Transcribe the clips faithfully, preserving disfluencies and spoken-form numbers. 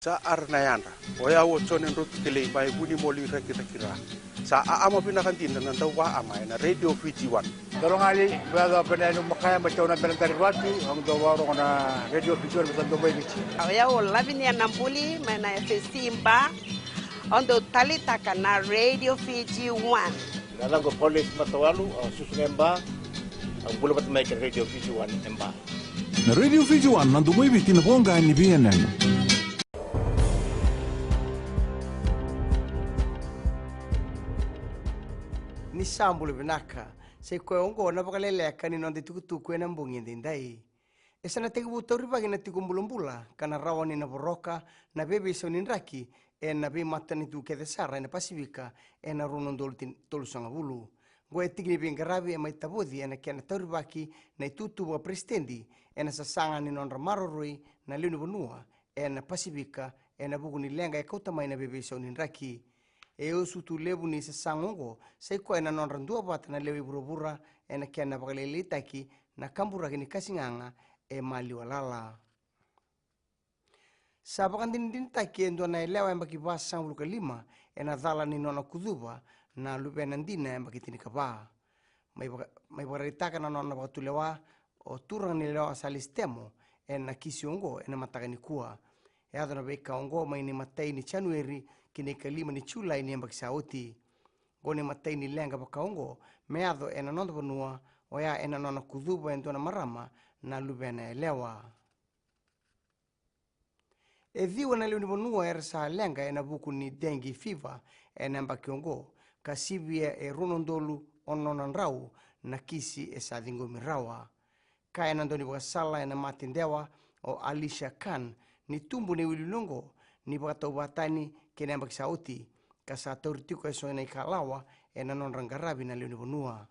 Sa ara na yadra. O yau o Jone Drotu Kelei mai Vunimoli, Rakiraki, Ra. Sa aama vinaka dina na dauvaama ena Radio Fiji One. Dolo gali, vea dau pena yani makaya mai tauna bela dari vatu, au dau varogo na Radio Fiji One, sa dau mai Viti. O yau o Lavinia Nabuli mai na F S C Ba. Au dau talitaka na Radio Fiji One. Na yacaqu o Paulus Matawalu, au susu ga e Ba, au bula vata mai kei na Radio Fiji One e Ba. Na Radio Fiji One, na domo i Viti, na voqa ni veiyanuyanu. Ni sa bula vinaka. Sa i koya oqo na vakaleleka ni noda itukutuku ena bogi edaidai. E sa na tekivu taurivaki na tiko bulabula ka na rawa ni na voroka na veiveisau ni draki ena veimatanitu kece sara ena Pasifika ena rua na udolu tolusagavulu. Oqo e tiki ni veiqaravi e mai tavoci ena kena taurivaki na itutu vakaperesitedi ena sasaga ni nodra maroroi na lewenivanua ena Pasifika ena vuku ni leqa e kauta mai na veiveisau ni draki. E usutu levu ni sasaga oqo sa i koya na nodra duavata na lewe i vuravura ena kena vakalailaitaki na kaburaki ni kasigaga e maliwa lala. Sa vakadinadinataki e dua na yalewa yabaki vasagavulu ka lima ena cala ni nona kucuva na luvena dina yabaki tinikava. Mai vaka-, mai vakaraitaka na nona vakatulewa o turaga ni yalewa Salesi Temo ena kisi oqo ena mataka nikua. E yaco na veika oqo mai na imatai ni Janueri ki na ikalima ni Julai ni yabaki sa oti. Oqo na imatai ni leqa vaka oqo me yaco ena noda vanua, oya ena nona kucuva e dua na marama na luvena yalewa. E ciwa na lewenivanua era sa leqa ena vuku ni dengue fever ena yabaki oqo, ka sivia e rua na udolu ono na drau na kisi e sa ciqomi rawa. Kaya na daunivakasala ena mate dewa o Alicia Khan ni tubu na iwiliwili oqo ni vakatauvatani kei na yabaki sa oti, ka sa tauri tiko eso na ikalawa ena nodra qaravi na lewenivanua.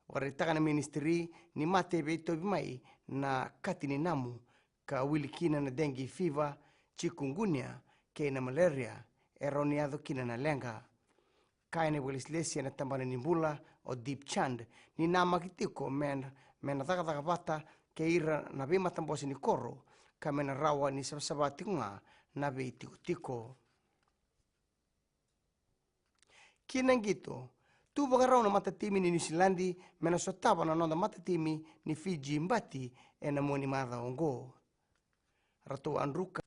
Vakaraitaka na minisitiri ni mate e veitauvi mai na kati ni namu, ka wili kina na dengue fever, chikungunya kei na malaria, e rawa ni yaco kina na leqa. Kaya na ivakalesilesi ena tabana ni bula o Deep Chand ni namaki tiko me, me na cakacaka vata kei ira na veimatabose ni koro, ka me na rawa ni savasava tiko ga na veitikotiko. Ki na qito, tu vakarau na matatimi ni Niusiladi me na sotava na noda matatimi ni Fiji Bati ena mua ni macawa oqo. Ratou a druka.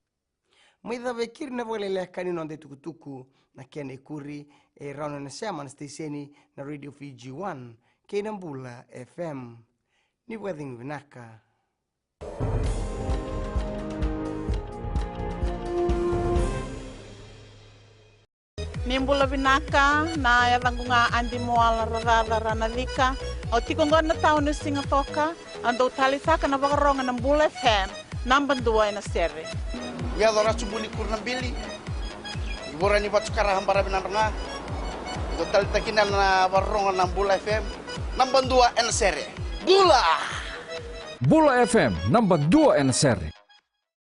Mai cava e keri na vakaleleka ni noda itukutuku, na kena ikuri e rawa ni na sema na siteseni na Radio Fiji One kei na Bula F M. Ni vakacegu vinaka. Ni bula vinaka, na yacaqu ga Adi Moala Racaca Ranacika. Au tiko qo na tauni o Sigatoka, au dau talitaka na vakarogo na Bula F M, naba dua ena sere. Yaco Ratsubuni Kurunabili, i vura ni Vatukara, Habara, Vinadra ga. Au dau talitaka kina na vakarogo na Bula F M, naba dua ena sere. Bula! Bula F M, naba dua ena sere.